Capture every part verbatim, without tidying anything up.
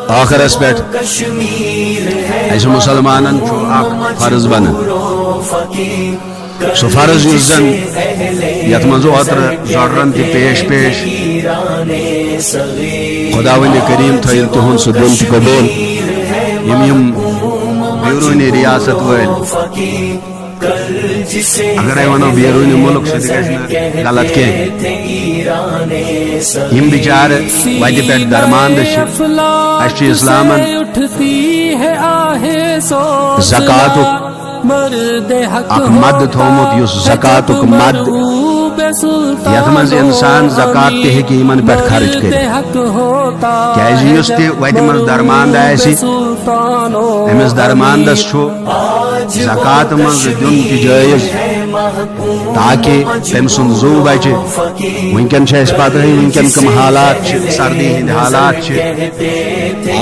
ٲخرس پٮ۪ٹھ اسہِ مسلمانن چھُ اکھ فرض بنان۔ سُہ فرض یُس زن یتھ منٛز اوترٕ زۄڈرن تہِ پیش پیش۔ خداوند کریم تھٲیِن تِہُنٛد سُہ دیُن تہِ قبول۔ یِم یِم بیروٗنی ریاست وٲلۍ، اگرے ونو بیروٗنی مُلک، سُہ تہِ گژھِ نہٕ غلط کینٛہہ۔ یِم بِچارٕ وتہِ پٮ۪ٹھ درماندٕ چھِ، اسہِ چھُ اسلامن زکاتُک اکھ مد تھومُت، یُس زکاتُک مد، یتھ منٛز انسان زکات تہِ ہیٚکہِ یِمن پٮ۪ٹھ خرٕچ کٔرِتھ۔ کیازِ یُس تہِ وتہِ منٛز درماندٕ آسہِ، أمِس درماندس چھُ زکات منٛز دیُن تہِ جٲیز، تاکہِ تٔمۍ سُنٛد زُو بچہِ۔ وٕنکٮ۪ن چھِ اَسہِ پتہٕے، وٕنکٮ۪ن کٕم حالات چھِ، سردی ہٕنٛدۍ حالات چھِ۔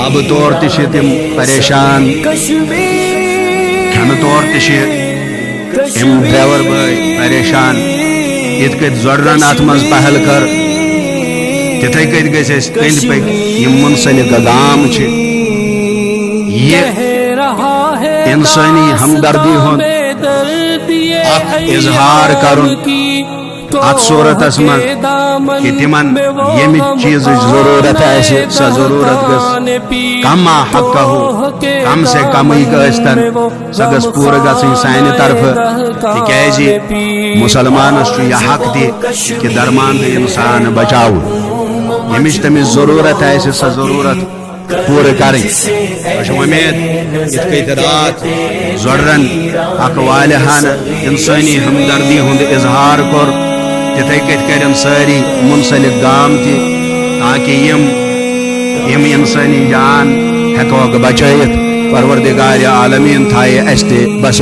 آبہٕ طور تہِ چھِ تِم پریشان، کھٮ۪نہٕ طور تہِ چھِ یِم ڈرایور بٲے پریشان۔ یِتھ کٔنۍ زۄڈرن اتھ منٛز پہل کٔر، تِتھے کٔنۍ گژھِ اَسہِ أنٛدۍ پٔکۍ یِم منسلک گام چھِ، یہِ انسٲنی ہمدردی ہُنٛد اکھ اظہار کرُن۔ اتھ صورتس منٛز کہِ تِمن ییٚمہِ چیٖزٕچ ضروٗرت آسہِ، سۄ ضروٗرت گٔژھ کم آ حقہ، کم سے کمٕے ٲسۍتن، سۄ گٔژھ پوٗرٕ گژھٕنۍ سانہِ طرفہٕ، تِکیازِ مسلمانس چھُ یہِ حق تہِ کہِ درماندٕ انسان بچاوُن، ییٚمِچ تٔمِس ضروٗرت آسہِ، سۄ ضروٗرت پوٗرٕ کرٕنۍ۔ أسۍ چھِ وۄمید، یِتھ کٔنۍ راتھ زۄڈرن اکھ والہانہٕ انسٲنی ہمدردی ہُنٛد اظہار کوٚر، تِتھے کٔنۍ کرن سٲری منسلک گام تہِ، تاکہِ یِم، یِم انسٲنی جان ہٮ۪کوکھ بچٲیِتھ۔ پروردگار عالمین تھایہِ اَسہِ تہِ بس